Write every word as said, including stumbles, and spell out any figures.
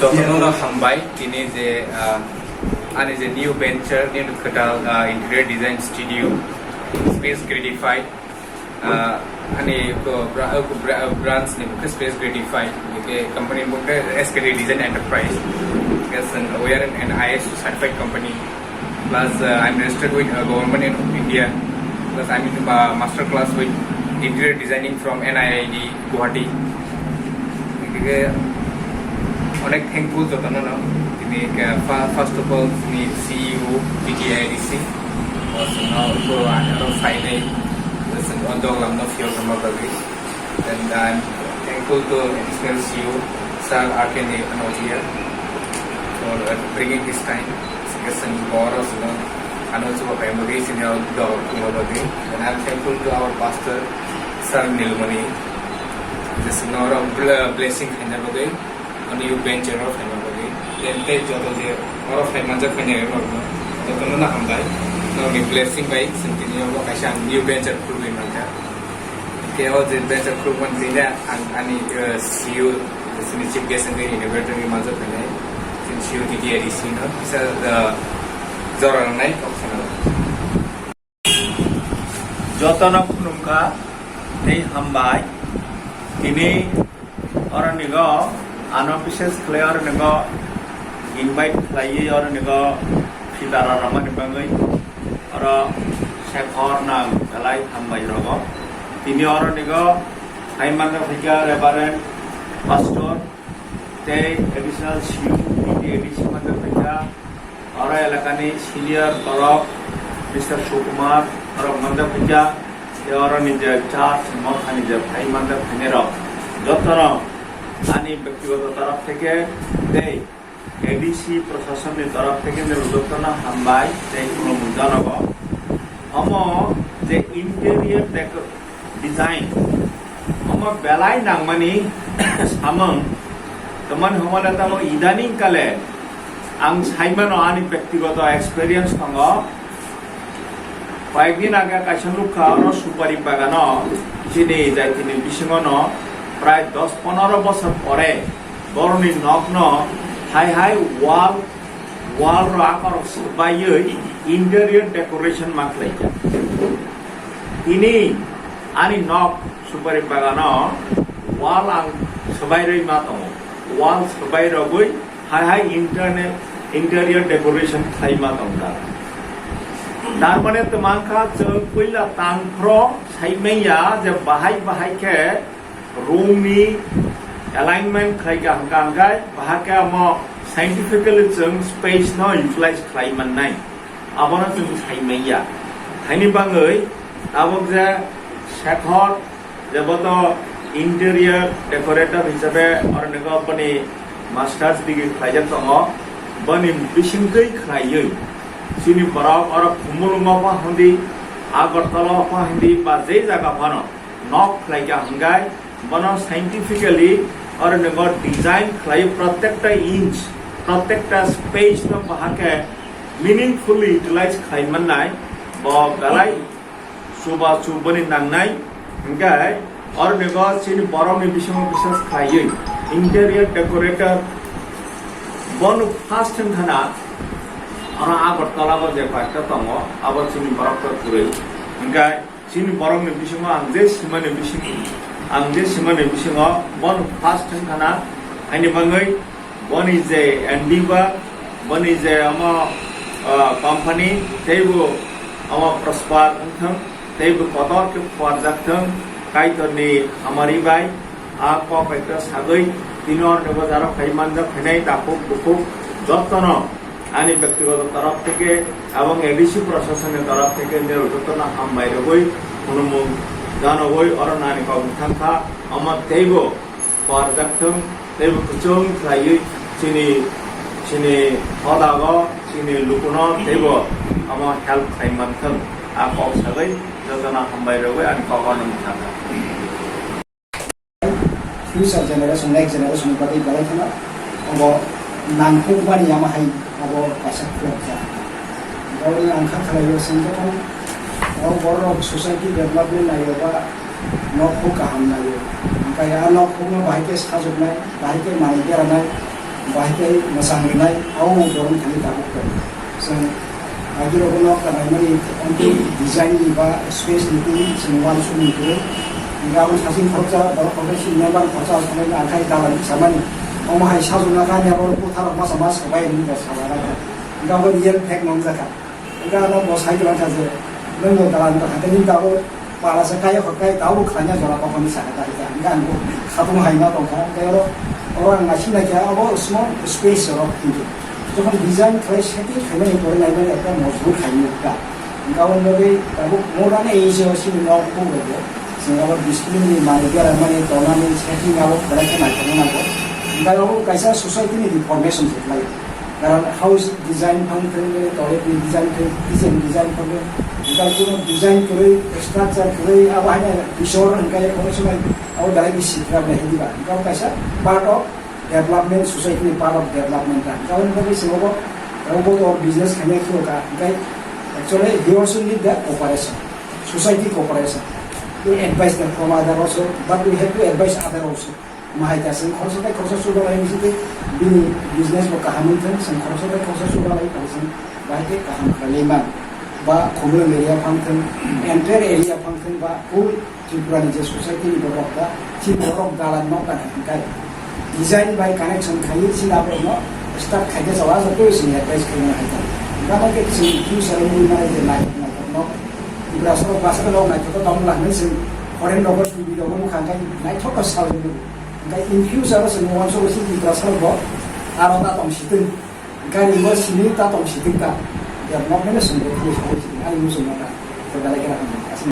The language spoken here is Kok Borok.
Jotono no hambai, tini je, ah, ani je new venture, new kwtal, ah, interior design studio, Space Gratify, ah, ani ko bra-, ko bra-, branch ni mukhe Space Gratify, ke company mukhe S K D Design Enterprise. Yes, and we are an, an I S O certified company. Plus, uh, I'm registered with, uh, Government of India. Plus, I'm in, uh, master class with interior designing from N I I D Guwahati. গতিকে অনেক thankful যতননো। Tini, uh, fa-, first of all, tini C E O T T I D C, uh, sino ko ano fainai, sino doglam no fiyo kama bagwi. And I'm thankful to additional C E O, Sir R K Anotia, for, uh, bringing his time. Sino boro sino ano chuba pai bagwi sino dog kuma bagwi. And I'm thankful to our pastor, Sir Nilmani. Just no blessing khaina bagwi. Ani u venture o phaima bagwi. Then tei joto je oro phai manjak phainai rok no joto no hambai. Nokni blessing bai chwng tini obo kaisa ang new venture khulwi mankha. Tei o je venture khulmani tini ang ani, eh, C E O, chini chief guest wngwi inaugurate wngwi manjak phainai. Chini C E O T T I D C no kisa, eh, jora rwnai kok sana. Jotono khulumkha tei hambai. Tini oronigo ano bises khlai oronigo invite khlaiwi oronigo phitara romani bagwi oro Shekhar nang belai hambai rogo. Tini oronigo hai mangkha phaikha Reverend Pastor tei additional C U, T T A D C mangkha phaikha. Oro elakani senior borok Mister Sukumar, borok manjak phaikha, tei oroni je church mothani je phai manjak phainai rok, jotono ani bektigoto torof theke tei A D C prosasonni torof theke nini jotono hambai tei khulumung janogo. Omo je interior decor-, design. Omo belai nangmani samung. Tamani hwnmale tamo idaning kale ang saimano ani bektigoto experience tongo. Koyekdin age kaisa nukha oro supari bagano chini jaitini bisingono prai dos ponoro bosor pore boroni nokno hai hai wall, wall ro akorok swbaiwi interior decoration ma khlaikha. Tini ani nok supari bagano wall ang swbai rwi ma tongo. Wall swbai rogwi hai hai internet, interior decoration khlai ma tongkha. Tar mane twmang kha chwng puila tang phro sai manya je bahai bahai khe room ni alignment khlai kha hwnkha hwnkhe bahai khe omo scientifically chwng space no utilize khlai mannai. Abono chwng sai manya. Haini bagwi tabuk je Shekhar, je bo to interior decorator hisabe oro nokni boni masters degree khlaijak tongo, boni bisingtwi khlaiwi chini borok oro Khumulwngo pha hindi, Agartala pha hindi ba je jaga phano nok khlaikha hwnkhe bono scientifically oro nokni design khlai, protekta inch, protekta space no bahai khe meaningfully utilize khlai mannai, bo belai chubachu boni nangnai. Hingkhe oronigo chini borokni bisingo bisas khlaiwi interior decorator bono first wngkhana, oro Agartala o je koyekta tongo, abo chini borok to kwrwi. Hingkhe chini borokni bisingo ang je simani bisingo, ang je simani bisingo bono first wngkhana, haini bagwi boni je endeavor, boni je omo, ah, company, teibo omo prosper wngthung, teibo kotor khe phuarjak thung, Kaitorni hamari bai, a kok bai khe sagwi, tini oronigo jaro khai manjak phainai takhuk bukhuk jotono ani bektigoto torof theke ebong A D C prosasonni torof theke nirok jotono hambai rogwi, khulumung janogwi, oro nani kok bwthang kha, omo teibo phuarjak thung, teibo kuchung khlaiwi chini, chini hodago, chini lukuno teibo omo help khlai manthung. A kok sagwi jotono hambai rogwi ani kok ano mwthangkha. Future generation, next generation ni bagwi belai kheno obo nangkukmani yama hai obo kaisa khlobjak. Borokni ang kha khlaio, chwng jokhon o borok society development naio ba nokhuk kaham naio, hwnkhe a nokhukno bahai khe sajwknai, bahai khe manwi beranai, Bahai khe mwchang rwnai, abo bo borok thani tabuk tong. Chwng agirok no kanaimani only design ni ba space ni twi chwng uansukmung kwrwi. Hingke abo sasing khoroksa, borok khoroksa sini member khoroksa aswk nangkha dalan samani. Omo hai sajona kanya borok bwtharok masa masa bai hwnwi bo sajakha. Hingke abo real fact nongjakha. Hingke ano bo sai kwlangkha je, nwng bo dalan tongkha, tei nini tabuk pala se kaya hor kai tabuk khlaina jora kophoni saka ta hika. Hingke ang bo khatung hai ma tongkha. Hingke oro, oro ang naising naikha, abo small space rok hinwi. Jokhon design khlai setting khlaimani pore naimani ekta mojbur khaimani ekta. Hingke aboni bagwi tabuk modern age o sini nok phung rwgo. Chwng abo discipline ni manwi beramani, tongnani, setting abo belai khe naithokma nango. Hingke abo kaisa society ni reformation se khlai. Karon house design phang thwng, toilet ni design thwng, kitchen design phang thwng, hingke kuno design kwrwi, structure kwrwi, abo haino bisor hingke kono somoi abo belai khe sikra belai khe diba. Hingke abo kaisa part of development, society ni part of development ta. Hingke aboni bagwi chwng abo, abo bo business khainai phuru kha. Hingke actually he also need the cooperation, society cooperation. We advise them from other also, but we have to advise other also. Mahai kha chwng khoroksa tei khoroksa chubalai wngsi tei bini business bo kaham wngthwng, chwng khoroksa tei khoroksa chubalai kha chwng bahai khe kaham khlaiwi man. Ba Khumulwng area phang thwng, entire area phang thwng, ba full Tripura ni je society ni borok ba, chini borok dalan nok ta hwn kai. Design bai connection khaiwi chini aborok no start khaikhe chawa joto chini advice khaimani hai kha. Gana khe chwng future ni mane je naithok naithok nok, Tripura sorok bwswk nok naithok tong la hwnwi chwng foreign rogo T V rogo nukha, hwnkhe naithok khe salwi nukgo. Hwnkhe in future o chwng uansukgo chini Tiprasa rokbo aro ta tong sitwng. Gari bo simi ta tong sitwng ta. Development no chwng bo thangwi sitwng. Ani muchungma ta. To belai kheno hambai.